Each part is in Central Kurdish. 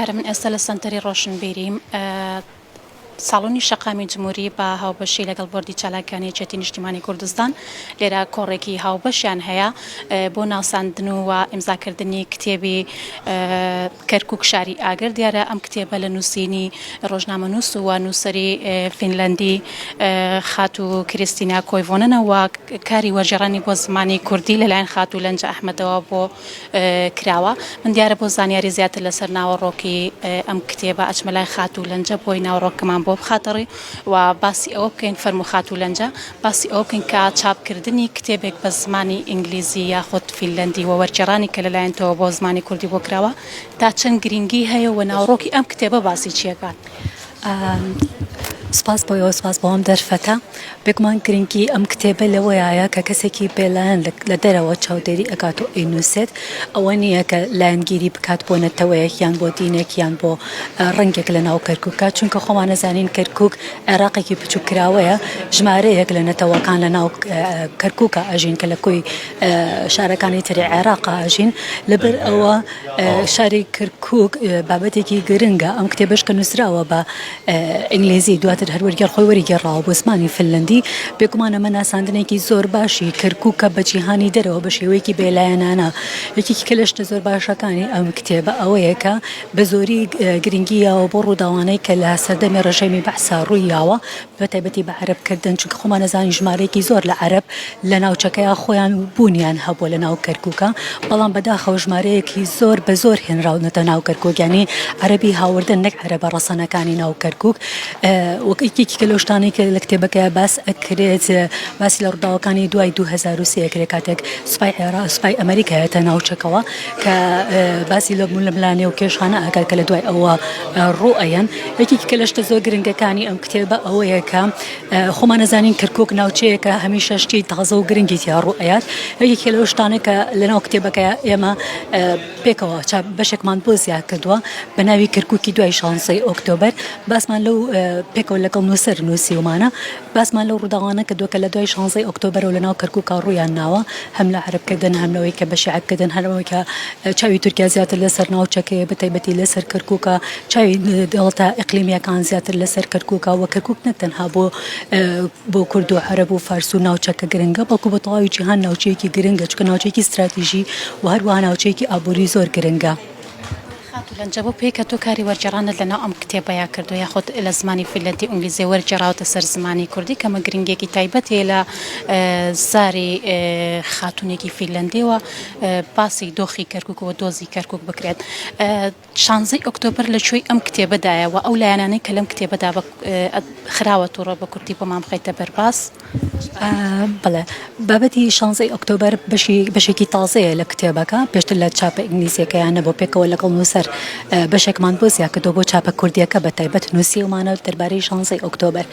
دیارە من ئێستا لە سەنتەری ڕۆشنبیریم، ساڵۆنی شەقامی جمهوری بە هاوبەشی لەگەڵ بۆردی چالاکانی یەکێتی نیشتیمانی کوردستان لێرە کۆڕێکی هاوبەشیان هەیە بۆ ناساندن و ئیمزاکردنی کتێبی کەرکوک شاری ئاگر. دیارە ئەم کتێبە لە نووسینی ڕۆژنامەنووس و نووسەری فینلەندی خاتوو کریستینا کۆیڤۆننە و کاری وەرگێڕانی بۆ زمانی کوردی لەلایەن خاتوو لەنجە ئەحمەدەوە بۆ کراوە. من دیارە بۆ زانیاری زیاتر لەسەر ناوەڕۆکی ئەم کتێبە ئەچمە لای خاتوو لەنجە بۆی ناوەڕۆکەمان بۆ بخاتە ڕووی و باسی ئەوە بکەین. فەرموو خاتوو لەنجە باسی ئەوە بکەین کە چاپکردنی کتێبێک بە زمانی ئینگلیزی یاخود فینلەندی و وەرگێڕانی کە لەلایەن تۆوە بۆ زمانی کوردی بۆ کراوە تا چەند گرینگی هەیە و ناوەڕۆکی ئەم کتێبە باسی چی ئەکات؟ سوپاس بۆ ئێوە، سوپاس بۆ ئەم دەرفەتە. بێگومان گرنگی ئەم کتێبە لەوەیایە کە کەسێکی بێلایەن لە دەرەوە چاودێری ئەکات و ئەینووسێت، ئەوە نییە کە لایەنگیری بکات بۆ نەتەوەیەک یان بۆ دینێک یان بۆ ڕەنگێک لە ناو کەرکووکا، چونکە خۆمان ئەزانین کەرکووک عێراقێکی بچووککراوەیە، ژمارەیەک لە نەتەوەکان لە ناو کەرکووکا ئەژین کە لە کۆی شارەکانی تری عێراقا ئەژین، لەبەر ئەوە شاری کەرکووک بابەتێکی گرنگە، ئەم کتێبەش کە نووسراوە بە ئینگلیزی دواتر هەر وەرگێڕ خۆی وەریگێڕاوە بۆ زمانی فنلەندی، بێگومان ئەمە ناساندنێکی زۆر باشی کەرکووکە بە جیهانی دەرەوە بە شێوەیەکی بێلایەنانە. یەکێکی کە لە شتە زۆر باشەکانی ئەم کتێبە ئەوەیە کە بە زۆری گرنگی یاوە بۆ ڕووداوانەی کە لە سەردەمی ڕژێمی بەعسا ڕووی یاوە، بە تایبەتی بە عەرەب کردن، چونکە خۆمان ئەزانین ژمارەیەکی زۆر لە عەرەب لە ناوچەکەیا خۆیان بوونیان هەبووە لە ناو کەرکووکا، بەڵام بەداخەوە ژمارەیەکی زۆر بە زۆر هێنراونەتە ناو کەرکووک، یانی عەرەبی هاوردن نەک عەرەبە ڕەسەنەکانی ناو کەرکووک. وەک یەکێکە لەو شتانەی کە لە کتێبەکەیا باس ئەکرێت، باسی لە ڕووداوەکانی دوای 2003 ئەکرێت کاتێک سوپای عێراق سوپای ئەمریکا یەتە ناوچەکەوە کە باسی لە ململانێ و کێشانە ئەکات کە لە دوای ئەوە ڕوو ئەیەن. یەکێکی کە لە شتە زۆر گرنگەکانی ئەم کتێبە ئەوەیە کە خۆمان ئەزانین کەرکوک ناوچەیەکە هەمیشە شتی تازە و گرنگی تیا ڕوو ئەیات. یەکێکە لەو شتانەی کە لەناو کتێبەکە ئێمە پێکەوە چاپ بەشێکمان بۆ زیاد کردووە بە ناوی کەرکوکی دوای شانزەی ئۆکتۆبەر باسمان لەو پێکەوە لەگەڵ نووسەر نووسیومانە باسمان لەو ڕووداوانە کردووە کە لە دوای شانزەی ئۆکتۆبەرەوە لەناو کەرکوکا ڕوویان ناوە هەم لە عەرەبکردن هەم لەوەی کە بە شیعەکردن هەر ئەوەی کە چاوی تورکیا زیاتر لەسەر ناوچەکەیە بە تایبەتی لەسەر کەرکوکە چاوی دەوڵەتە ئیقلیمییەکان زیاتر لەسەر کەرکوکە و کەرکوک نەک تەنها بۆ بۆ کورد و عەرەب و فارس و ناوچەکە گرنگە بەڵکو بۆ تەواوی جیهان ناوچەیەکی گرنگە چونکە ناوچەیەکی ستراتیژی و هەروەها ناوچەیەکی ئابووری زۆر گرنگە. خاتوو لەنجە بۆ پێی کە تۆ کاری وەرگێڕانت لە ناو ئەم کتێبەیا کردووە یاخود لە زمانی فینلەندی و ئینگلیزیە وەرگێڕاوەتە سەر زمانی کوردی کە ئەمە گرنگیەکی تایبەت هەیە لە زاری خاتوونێکی فینلەندیەوە باسی دۆخی کەرکوک و دۆزی کەرکوک بکرێت. شانزەی ئۆکتۆبەر لە کوێی ئەم کتێبەدایە و ئەو لایەنانەی کە لەم کتێبەدا خراوەتەڕوو بە کورتی بۆمان بخەیتە بەر باس؟ بەڵێ، بابەتی شانزەی ئۆکتۆبەر بەشی بەشێکی تازەیە لە کتێبەکە، پێشتر لە چاپە ئینگلیزییەکەیان نەبوو، پێکەوە لەگەڵ نووسەر بەشێکمان بۆ زیاد کردووە بۆ چاپە کوردییەکە بە تایبەت نووسیومانە دەربارەی شانزەی ئۆکتۆبەر.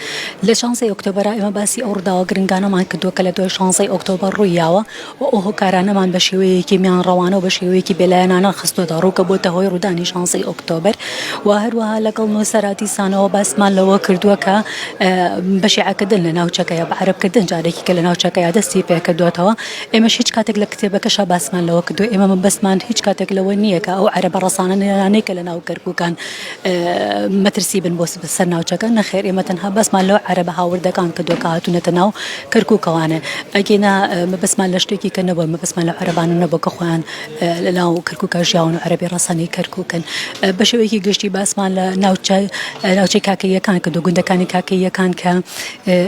لە شانزەی ئۆکتۆبەرا ئێمە باسی ئەو ڕووداوە گرنگانەمان کردووە کە لە دوای شانزەی ئۆکتۆبەر ڕووی یاوە، و ئەو هۆکارانەمان بە شێوەیەکی میانڕەوانە و بە شێوەیەکی بێلایەنانە خستۆتە ڕوو کە بۆتە هۆی ڕوودانی شانزەی ئۆکتۆبەر و هەروەها لەگەڵ نووسەرا دیسانەوە باسمان لەوە کردووە کە بە شیعەکردن لە ناوچەکەیە بە عەرەبکردن جارێکی کە لە ناوچەکەیە دەستی پێکردووەتەوە ئێمەش هیچ کاتێک لە کتێبەکەشا باسمان لەوە کردووە ئێمە مەبەستمان هیچ کاتێک لەوە نییە کە ئەو عەرەبە ڕەسانەنانەی کە لە ناو کەرکووکان مەترسی بن بۆ سەر ناوچەکە، نەخێر ئێمە تەنها باسمان لەو عەرەبە هاوردەکان کردووە کە هاتوونەتە ناو کەرکووکەوانە، ئەگینا مەبەستمان لە شتێکی کە نەبووە، مەبەستمان لەو عەرەبانە نەبووە کە خۆیان لە ناو کەرکووکا ژیاون و عەرەبی ڕەسەنی کەرکووکن. بە شێوەیەکی گشتی باسمان لە ناوچە ناوچەی کاکەییەکان کردووە، گوندەکانی کاکەییەکان کە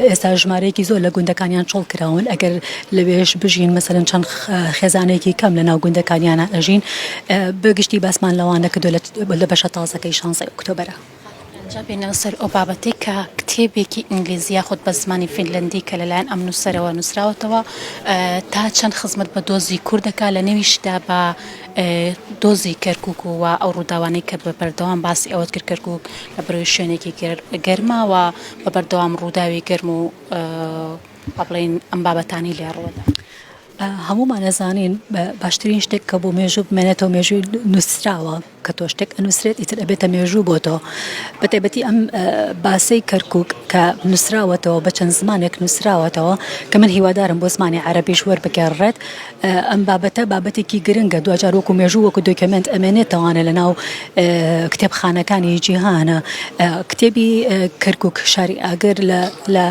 ئێستا ژمارەیەکی زۆر لە گوندەکانیان چۆڵ کراون، ئەگەر لەوێش بژین مەسەلەن چەند خێزانێکی کەم لە ناو گوندەکانیانە ئەژین، بە گشتی باسمان لەوانە کردووە لە بەشە تازەکەی شانزەی ئۆکتۆبەرە. جا بێینەوە سەر ئەو بابەتەی کە کتێبێکی ئینگلیزی یاخود بە زمانی فینلەندی کە لەلایەن ئەم نووسەرەوە نووسراوەتەوە تا چەند خزمەت بە دۆزی کورد دەکات لە نێویشدا بە دۆزی کەرکوک و ئەو ڕووداوانەی کە بە بەردەوام باسی ئەوەت کرد کەرکوک لە بەرەوەی شوێنێکی گەرمە و بە بەردەوام ڕووداوی گەرم و با بڵێین ئەم بابەتانەی لێ ڕووەدا. هەموومان ئەزانین باشترین شتێک کە بۆ مێژوو بمێنێتەوە مێژووی نووسراوە. کە تۆ شتێک ئەنووسرێت ئیتر ئەبێتە مێژوو بۆ تۆ بە تایبەتی ئەم باسەی کەرکووک کە نووسراوەتەوە بە چەند زمانێک نووسراوەتەوە کە من هیوادارم بۆ زمانی عەرەبیش وەربگێڕرێت ئەم بابەتە بابەتێکی گرنگە دواجار وەکو مێژوو وەکو document ئەمێنێتەوانە لە ناو کتێبخانەکانی جیهانە کتێبی کەرکک شاری ئاگر لە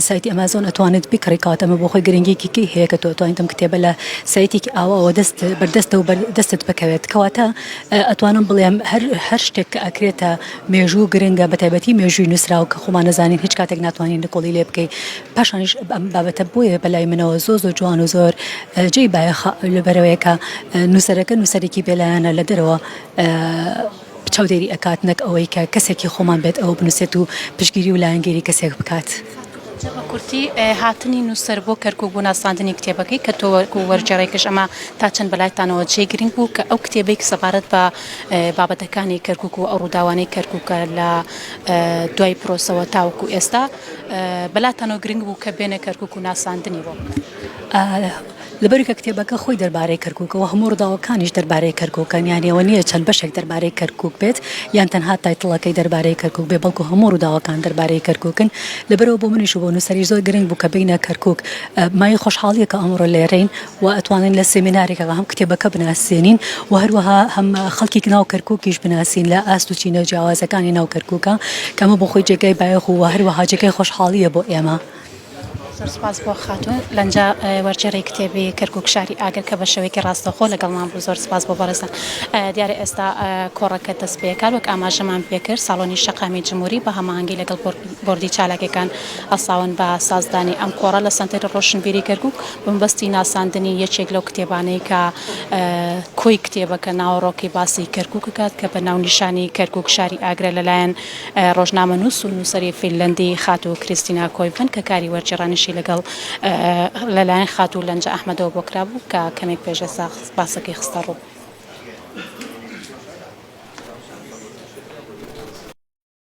سایتی ئەمازۆن ئەتوانێت بکڕی کات ئەمە بۆ خۆی گرنگێکی کی هەیە کە تۆ توانیت ئەم کتێبە لە سایتێکی ئاواوە دەست بەردەستە و دەستت بکەوێت کەواتە ئەتوانم بڵێم هەر هەر شتێک کە ئەکرێتە مێژوو گرنگە بە تایبەتی مێژووی نووسراو کە خۆمان نەزانین هیچ کاتێک ناتوانین نکۆڵی لێ بکەی پاشانیش ئەم بابەتە بۆیە بەلای منەوە زۆر زۆر جوان و زۆر جێی بایەخە لەبەرەوەیە کە نووسەرەکە نووسەرێکی بێلایەنە لە دەرەوە چاودێری ئەکات نەک ئەوەی کە کەسێکی خۆمان بێت ئەوە بنووسێت و پشتگیری و لایەنگیری کەسێک بکات. جا بە کورتی هاتنی نووسەر بۆ کەرکووک بۆ ناساندنی کتێبەکەی کە تۆ وەکو وەرگێڕێکیش ئەمە تا چەند بەلایتانەوە جێی گرنگ بوو کە ئەو کتێبەی کە سەبارەت بە بابەتەکانی کەرکووک و ئەو ڕووداوانەی کەرکووکە لە دوای پرۆسەوە تاوەکو ئێستا بەلاتانەوە گرنگ بوو کە بێنە کەرکوک و ناساندنی بۆ بکەن؟ لەبەرئەوەی کە کتێبەکە خۆی دەربارەی کەرکوکە و هەموو ڕووداوەکانیش دەربارەی کەرکوکن یانی ئەوە نییە چەند بەشێک دەربارەی کەرکوک بێت یان تەنها title ەکەی دەربارەی کەرکوک بێت بەڵکو هەموو ڕووداوەکان دەربارەی کەرکوکن لەبەرئەوە بۆ منیش و بۆ نووسەریش زۆر گرنگ بوو کە بێینە کەرکوک مایەی خۆشحاڵییە کە ئەمڕۆ لێرەین و ئەتوانین لە سێمینارێکدا هەم کتێبەکە بناسێنین و هەروەها هەم خەڵکی ناو کەرکوکیش بناسین لە ئاست و چینە جیاوازەکانی ناو کەرکوکە کە ئەمە بۆ خۆی جێگای بایەخ و هەروەها جێگای خۆشحاڵییە بۆ ئێمە. زۆر سپاس بۆ خاتوو لەنجە وەرگێڕی کتێبی کەرکوک شاری ئاگر کە بە شێوەیەکی ڕاستەوخۆ لەگەڵمان بوو زۆر سپاس بۆ بەڕێزتان. دیارە ئێستا کۆڕەکە دەست پێکات وەک ئاماژەمان پێکرد ساڵۆنی شەقامی جمهوری بە هەماهەنگی لەگەڵ بۆردی چالاکیەکان هەستاون بە سازدانی ئەم کۆڕە لە سەنتەری ڕۆشنبیری کەرکوک بە مەبەستی ناساندنی یەکێک لەو کتێبانەی کە کۆی کتێبەکە ناوەڕۆکی باسی کەرکوک ئەکات کە بە ناونیشانی کەرکوک شاری ئاگرە لەلایەن ڕۆژنامەنووس و نووسەری فینلەندی خاتوو کریستینا کۆیڤن کە کاری وەرگێڕانیشی لەگەڵ لەلایەن خاتوو لەنجە ئەحمەدەوە بۆ کرابوو کە کەمێک پێش ئێستا باسەکەی خستە ڕوو.